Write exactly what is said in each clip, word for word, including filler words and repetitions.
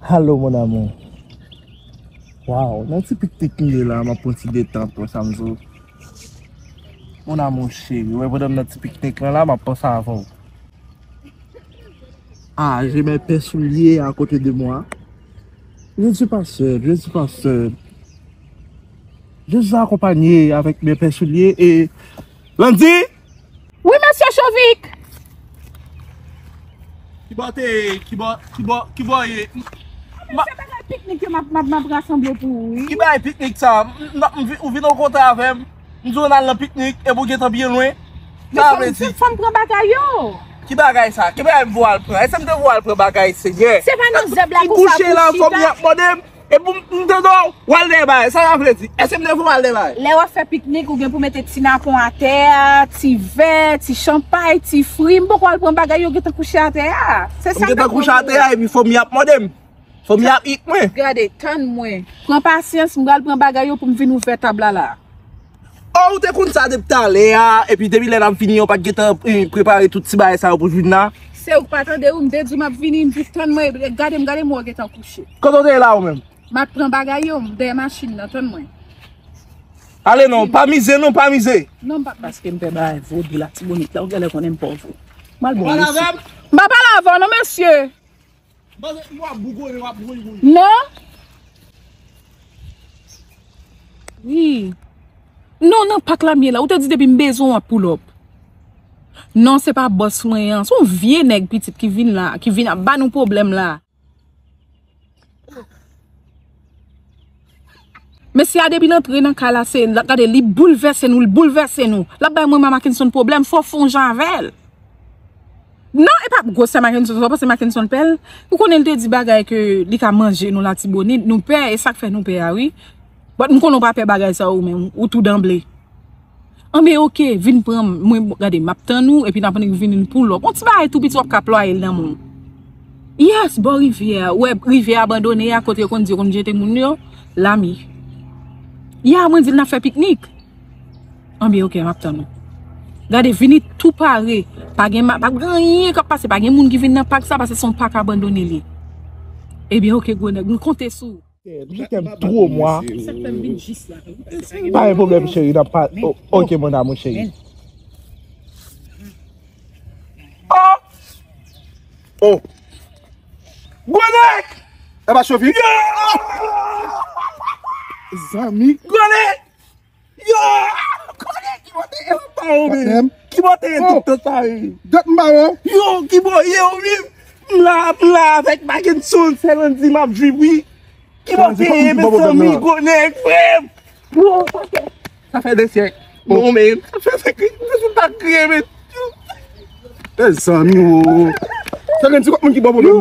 Allô, mon amour. Waw, nan ti piknik m ye la, m ap pran ti detant, wè sa m di w. Mon amour chéri, wè pandan m nan ti piknik lan la, m ap panse avè w. Ah, j'ai mes paires souliers à côté de moi. Je ne suis pas seul, je ne suis pas seul. Je suis accompagné avec mes paires souliers et Landy! Wi, mesye Chovik! Kibò te ye? Kibò, kibò, kibò ye? Mesye, bagay piknik yo m ap, m ap, m ap rasanble pou ou, wi. Ki bagay piknik sa? M, m, m vi-, ou vin rankontre avè m? M di w n al nan piknik, epi w gentan byen lwen. Sa vle di? Fò m pran bagay yo. Ki bagay sa? Ki bagay m voye al pran? Èske m te voye al pran bagay, Senyè? Se pa nan zèb la pou sa kouche la, fò m y ap mande m. Epi m, m tande w, w al dèyè bagay. Sa sa vle di? Èske m te voye w al dèyè bagay? Lè w ap fè piknik, ou gen pou mete ti napon atè a, ti vè, ti chanpay, ti fri. M poko al pran bagay yo gentan kouche atè a. Se sa m gentan kouche atè a, epi fò m y ap mande m. Fò m y ap ik mwen. Gade, tann mwen. Pran pasyans, m pral pran bagay yo pou m vin ouvè tab la la. Oh, ou te konn sa depi talè a, epi depi lè n ap vini, yo pa t gentan, eh, prepare tout ti bagay sa yo pou vin la. Se ou k pa tande, wi, m te di w m ap vini, m di w tann mwen, gade m, gade m, wè w gentan kouche. Kote w te ye la ou menm? M ap pran bagay yo, m dèyè machin nan, tann mwen. Ale non, pa mize non, pa mize. Non, m pa, paske m pè bagay vodou Latibonit la, ou genlè konnen m pè vodou. M al bon mesye. M pa pale avè w non, mesye. W ap bougonnen, w ap woy woy. Non. Wi. Non, nan pak la m ye la. Ou te di depi m bezwen w ap pull up. Non, se pa bòs mwen an. Se yon vye nèg pitit ki vin la, ki vin ap ba nou pwoblèm la. Mesye a depi l antre nan kay la, se, l ap gade, li boulvèse nou, li boulvèse nou. L ap bay mwen Mackenson pwoblèm, fò w fè yon jan avè l. Non, e pa gwosè Mackenson, sa w panse Mackenson pè l? Ou konnen l te di bagay ke li ka manje nou Latibonit, nou pè, e sa k fè nou pè a, wi. But m konnen w pa pè bagay sa ou menm, ou tou danble. Anben, oke, vin pran m, mwen, gade, m ap tann ou, epi n ap vin, vin pou lòt. Yon ti bagay tou piti w ap ka plwaye l nan men w. Yes, bò rivyè a, ou wè rivyè abandone a, kote yo konn di yo konn jete moun yo, la m ye. Ya, mwen di l n ap fè piknik. Anben, oke, m ap tann ou. Gade, vini tou pare. Pa gen ma-, pa gen anyen k ap pase. Pa gen moun ki vin nan pak sa, paske se yon pak abandone li ye. Ebyen, oke, gwo nèg, m konte sou ou. Je t'aime trop, moi. Se sa k fè m vin jis la. Pa gen pwoblèm, cheri, n ap pa-, o-, oke, mon amour, cheri. Oh! Oh! Gwo nèg! E pa Chovik? Yo! Zanmi. Gwo nèg! Yo! Konnen ki bò te ye, pa ou menm. Ki bò te ye tout tan sa ye? Dat m pa wè w. Yo, ki bò ye ou menm? M la, m la avèk Mackenson, se Landy m ap jwi, wi. Ki bò te ye, mezanmi, gwo nèg, frè m. Yo, sa fè, sa fè de syèk. Non, men, sa fè senk, sa fè senk ta kriye, men. Mezanmi, o. Sa gen ti kòk moun ki ban pwoblèm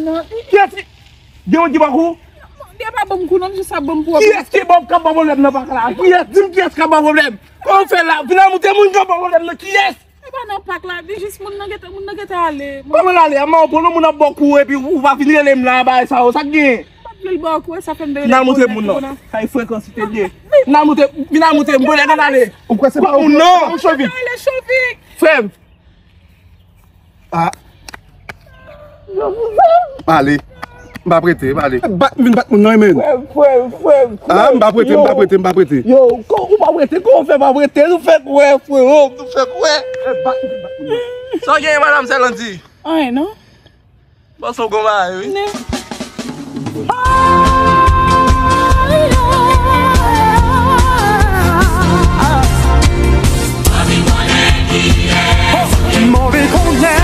nan. Kiyès ki Gen yon ki ban kou? Li pa ban m kou non, misye sa ban m pwoblèm. Kiyès ki ban, k ap ban pwoblèm nan pak la? Kiyès? Di m kiyès k ap ban pwoblèm? Kòman w fè la? Vin al montre moun k ap ban pwoblèm nan. Kiyès? E pa nan pak la, di jis moun nan gentan, moun nan gentan ale. Kòman l ale? Ama w pran yon moun ap ban kou epi ou pa vin rele m la, bagay sa yo, sa k genyen? M pa t vle l ban kou, e sa fè m te rele l. Vin al montre moun nan. Sa e frekans li te ye. Vin al montre, vin al montre m, gwo nèg, ann ale. Ou kwè se pa ou, non? Ou Chovik. Frè m. Ah. Ale. M pa prete, m ale. Bat, vin bat moun nan, men. Frè m, frè m, frè m, frè m. Ah, m pa prete, m pa prete, m pa prete. Yo, ko-, ou pa prete, kòman w fè pa prete? Nou fè kwè, frero, nou fè kwè. Eh, bat, vin bat moun nan. Sa w genyen, madanm, se Landy? Anyen, non. Bon, se w gon bagay, wi. Ne. Move konnen.